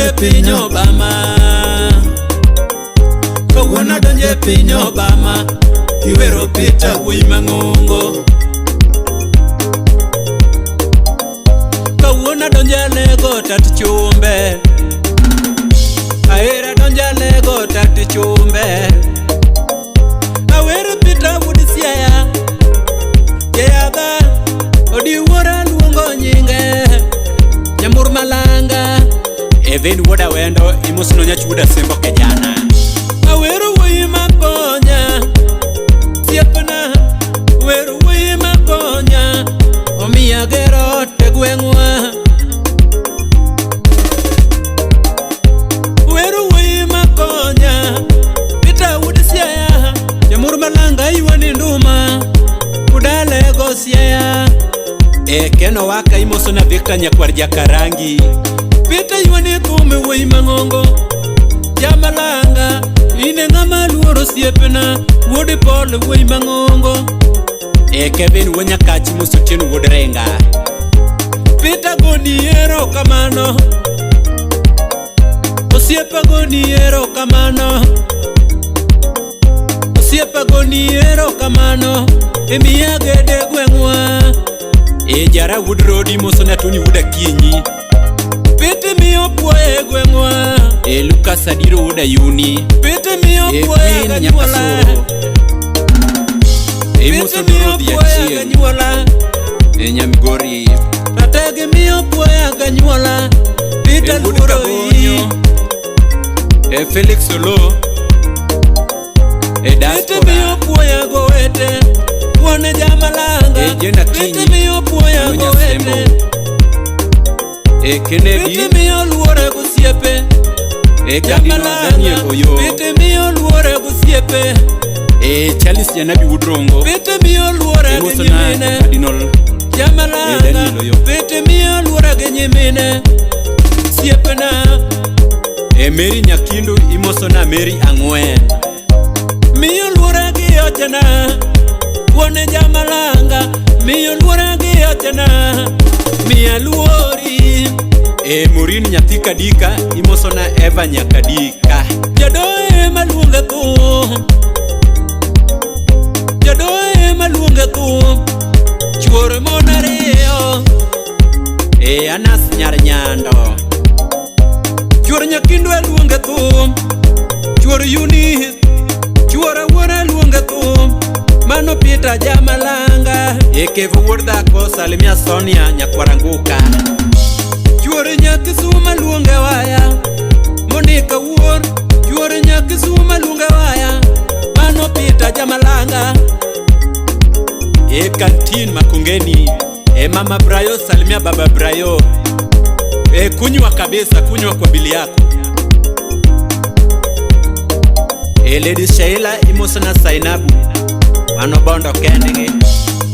Adonjo e piny Obama. Kawuono adonjo e piny Obama. Iwero Peter wuoyi mang'ongo. Kawuono adonjo alego tat chumbe. Ahero adonjo alego tat chumbe. Awero Peter wuod Siaya. Jeyadha odiwuora luongo nyinge. Nyamur malanga. Even wuod Awendo imosno nyach wuod Asembo Kejana. Awero wuoyi makonya. Siepna. Wero wuoyi makonya. Omiya gero ot e gweng'wa. Wero wuoyi makonya. Peter wuod Siaya. Jamur malanga ywani nduma. Udalego Siaya. E Ken Owaka imoso na Victor nyakwar Jakarangi. Peter ywani thum e wuoyi mang'ongo. Jamalanga, in e ng'ama luoro osiepna. Wuod Paul wuoyi mang'ongo. E Kevin wuod Nyakach imoso Otieno wuod Renga. Peter goni erokamano. Osiepa goni erokamano. Osiepa goni erokamano. Imiya gede gweng'wa. E Jara wuod Rodi imoso na Tony wuod Akinyi. Peter miyo puoye e gweng'wa. E Lucas Adiro wuod Ayuni. Peter miyo E puoye Queen ganyuola. Nyakasoro. E imoso Peter miyo Dorothy puoya Achieng'. ganyuola. E Nyamigori. Ratege miyo puoya ganyuola. Peter E wuod luoro Kabonyo. iyi. E Felix Olo. E Peter Diaspora. miyo puoya gowete. Wuone jamalanga. E Jane Akinyi. Peter miyo puoya Wuod gowete. Nyasembo. E Kennedy. Peter miyo luora gosiepe. E Cardinal Daniel Jamalanga. Oyo. Peter miyo luora gosiepe. E Charles Janabi wuod Rongo. Peter miyo luora gi Imoso na nyimine. Cardinal E Jamalanga. Daniel Oyo. Peter miyo luora gi nyimine. Siepena. E Mary Nyakindu imoso na Mary Ang'wen. Miyo luora gi ochena. Wuone jamalanga. Miyo luora gi ochena. Miya luori. E Maureen nyathi Kadika imoso na Eva Nyakadika. Jadoye maluonge thum. Jadoye maluonge thum. Chuore mon ariyo. E Anas nyar Nyando. Chuor Nyakindu luonge thum. Chuor Eunice. Chuor Awuora luonge thum. Mano Peter Jamalanga. E Kevo wuod dhako salimia Sonia nyakwaranguka. Chuor Nyakisuma luonge waya. Monica wuor. Chuor Nyakisuma luonge waya. Mano Peter Jamalanga. E kantin Makongeni. E mama Brayo salimia baba Brayo. E kunywa kabisa, kunywa kwa bili yako. E Lady Sheila imoso na Sainabu. Mano bondo kendgi.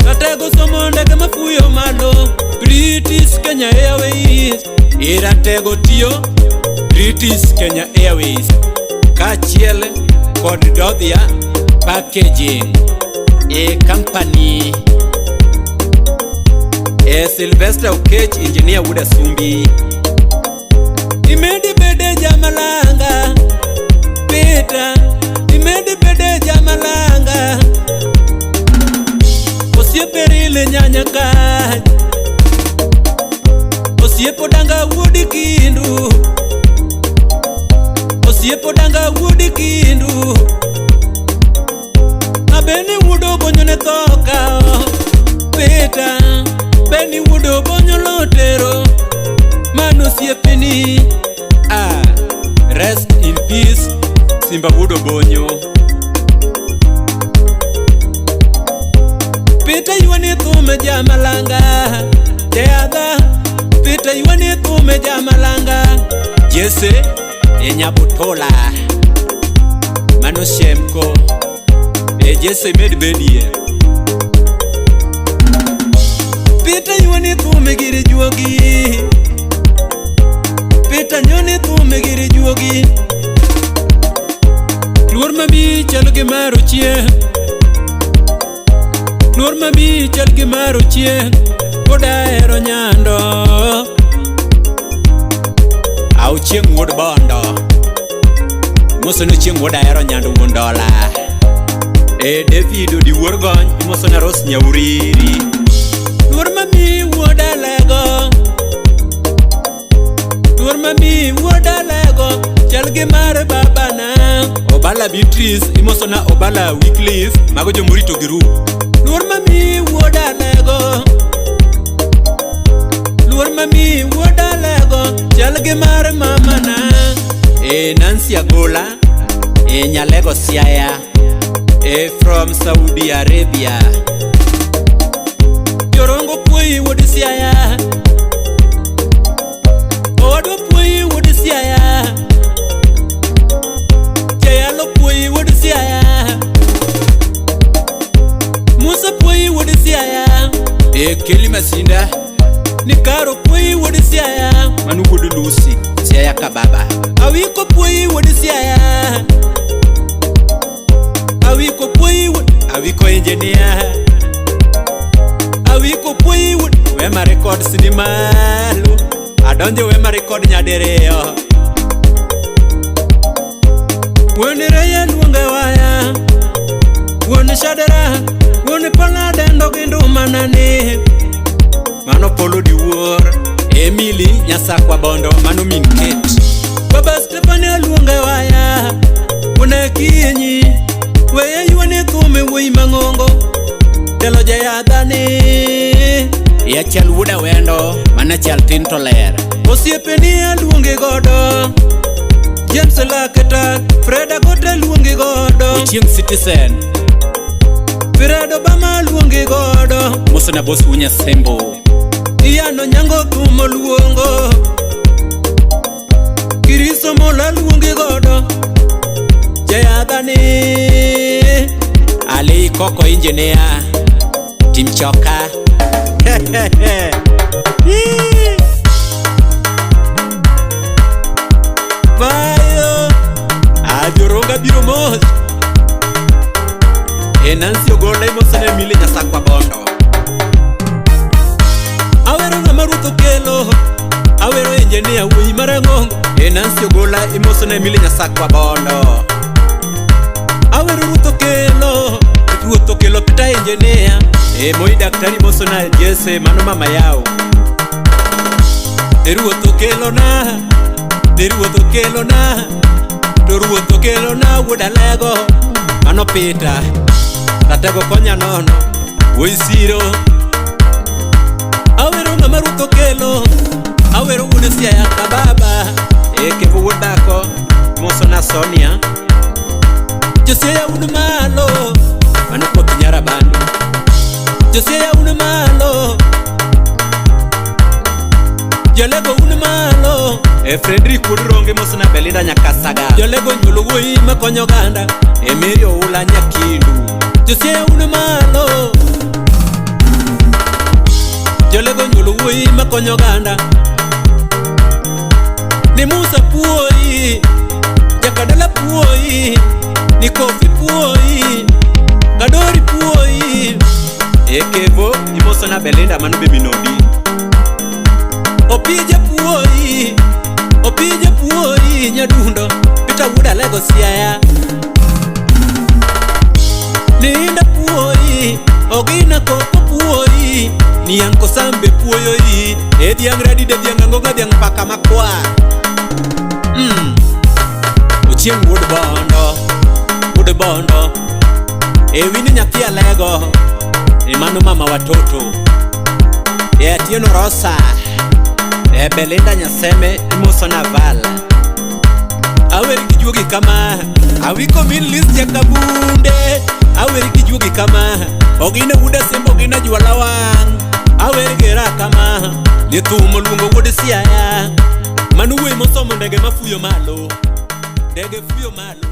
Ratego somo ndege mafuyo malo. British Kenya Airways. E Ratego tiyo British Kenya Airways kaachiel kod Dodhia Packaging e company. E Sylvester Okech engineer wuod Asumbi. Imedi bede Jamalanga. Peter. Imedi bede Jamalanga. Osiepe rile nyanya kaj. Osiepo danga wuod Kindu. Osiepo danga wuod Kindu. Abeni wuod Obonyo ne tho kao. Peter. Beni wuod Obonyo lotero. Mano osiepeni. Ah, rest in peace Simba wuod Obonyo. Peter ywani thume Jamalanga. Jeyadha. Peter ywani thume Jamalanga. Jesse e Nyabutola. Mano Shemko. E Jesse med bedie. Peter ywani thume giri juogi. Peter nyoni thume giri juogi. Luor mami chal gi mar ochieng'. Luor mami chal gi mar ochieng'. Pod ahero nyando. Auchieng' wuod Imoso ne Ochieng' wuod Ahero Nyando wuon dola. E David Odiwuor Gony, imoso na Rose Nyauriri. Luor mami wuod Alego, luor mami wuod Alego, chal gi mar babana. Obala Beatrice, imoso na Obala Wycliffe, mago jomorito gi ru. Luor mami wuod Alego, luor mami wuod Alego, chal gi mar mamana. E Nancy Agola, e Nyalego Siaya, e from Saudi Arabia. Jorongo puoyi wuod Siaya, owadwa puoyi wuod Siaya, Jayalo puoyi wuod Siaya, Musa puoyi wuod Siaya, E Kelly Masinda, Nikaro puoyi wuod Siaya, mano wuod Lucy, Siaya kababa. Awiko puoyi wuod Siaya, Awiko puoyi wuod, Awiko engineer, Awiko puoyi wuod, Wema Records ni malo. Adonjo Wema Record nyadiriyo. Wuon Reya luonge waya, wuon Shadera, wuon Pola dendo gi nduma nani. Mano Polo Diwuor, Emily Nyasakwa Bondo, mano min Kate. Baba Stefania luonge waya, wuon Akinyi, weye ywani thume wuoyi mang'ongo, telo jayadhani. Ya chal wuod Awendo, mana chal tin to ler. Osiepeni aluongi godo, James Laketa, Fred Agote luongi godo, Ochieng' Citizen, Fred Obama luongi godo, moso na boss Unya Sembo. Iyano Nyango thumo luongo, Kiriso Mola luongi godo, jayadhani. Ali Koko engineer, Tim Choka. Bayo, Ajoronga biro mos. E Nancy Ogola imoso ne Emily Nyasakwa Bondo. Awero ng'ama ruoth okelo, awero engineer wuoyi marang'ongo, E Nancy Ogola imoso ne Emily Nyasakwa Bondo. Awero ruoth okelo, ruoth okelo Peter engineer. E Moi daktari imoso na Jesse mano mama yao. E ruoth okelo na, e ruoth okelo na, to ruoth okelo na wuod Alego. Mano Peter, Ratego konya nono, wuoyi siro. Awero ng'ama ruoth okelo, awero wuod Siaya ka baba. E Kevo wuod dhako, imoso na Sonia. Josiaya un malo, Mano koth Nyarabando. Josiaya un malo, Jolego un malo, E Frederick wuod Ronge imoso na Belinda Nyakasaga. Jolego nyuolo wuoyi makonyo oganda. E Mary Oula Nyakindu. Josiaya un malo, Jolego nyuolo wuoyi makonyo oganda. Ni Musa puoyi, Jakadala puoyi, ni Kofi puoyi, Kadori puoyi, E Kevo imoso na Belinda mano be minodi. Opija puoyi, Opija puoyi nyadundo, Peter wuod Alego Siaya. Niinda puoyi, Ogina koko puoyi, Nianko Sambe puoyoyi, E dhiang' radide dhiang' angonga dhiang' paka makwar. Ochieng' wuod Bondo, wuod Bondo. E wini nyathi Alego, e mano mama watoto. E Atieno Rosa, e Belinda Nyaseme imoso na Val. Awer gi juogi kama, Awiko min Liz Jakabunde, awer gi juogi kama, Ogina wuod Asembo ogina jwala wang', awer gi ra kama, ni thum oluongo wuod Siaya, mano wuoyi mosomo ndege mafuyo malo, ndege fuyo malo.